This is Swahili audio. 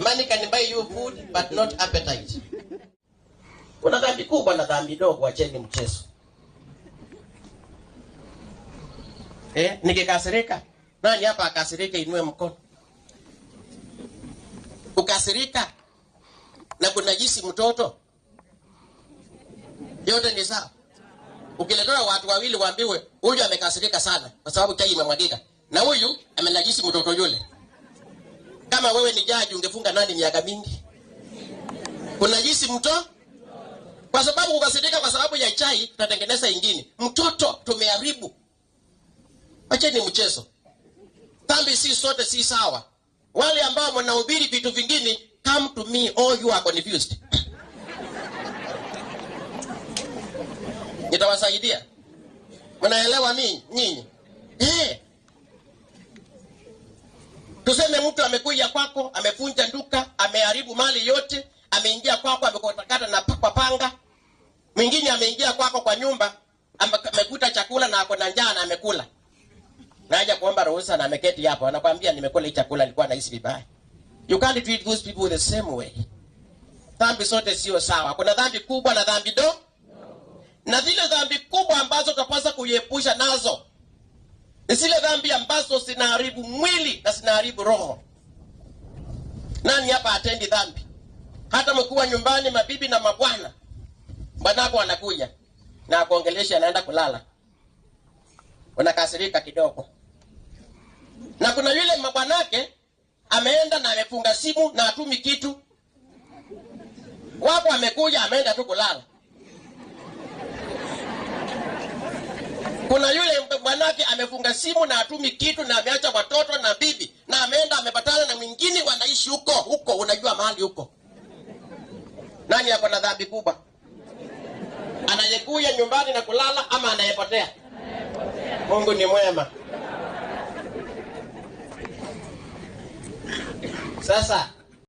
Money can buy you food but not appetite. Kuna dhambi kubwa na dhambi ndogo, acheni mchezo. Nikikasirika, nani hapa akasirika inue mkono? Ukasirika na kunajisi mtoto, yote ni sawa. Ukiletewa watu wawili waambiwe huyu amekasirika sana kwa sababu chai imemwagika na huyu amenajisi mtoto yule. Kama wewe ni jaji ungefunga nani miaka mingi? Kunajisi mtoto? Kwa sababu kukasirika kwa sababu ya chai tutatengeneza ingine. Mtoto tumeharibu. Acheni mchezo. Dhambi si sote si sawa. Wale ambao mnahubiri vitu vingine, come to me all you are confused. Nitawasaidia. Mnaelewa mimi nyinyi? Tuseme mtu amekuja kwako, amefunja duka, ameharibu mali yote, ameingia kwako amekutakata na kwa panga. Mwingine ameingia kwako kwa nyumba, amekuta chakula na ako na njaa na amekula. Na haja kuomba ruhusa na ameketi hapo, anakuambia nimekula hii chakula nilikuwa nahisi vibaya. You can't treat those people the same way. Dhambi zote sio sawa. Kuna dhambi kubwa na dhambi dogo. Na zile dhambi kubwa ambazo tunapaswa kuiepusha nazo ni zile dhambi ambazo zinaharibu mwili na zinaharibu roho. Nani hapa atendi dhambi? Hata mkiwa nyumbani mabibi na mabwana, bwanako anakuja na akuongelesha, anaenda kulala, unakasirika kidogo. Na kuna yule mabwanake ameenda na amefunga simu na hatumi kitu, wapo amekuja ameenda tu kulala. Kuna yule bwanake amefunga simu na hatumi kitu na ameacha watoto na bibi na ameenda amepatana na mwingine, wanaishi huko huko, unajua mahali huko. Nani yako na dhambi kubwa? Anayekuja nyumbani na kulala ama anayepotea? Mungu ni mwema. Sasa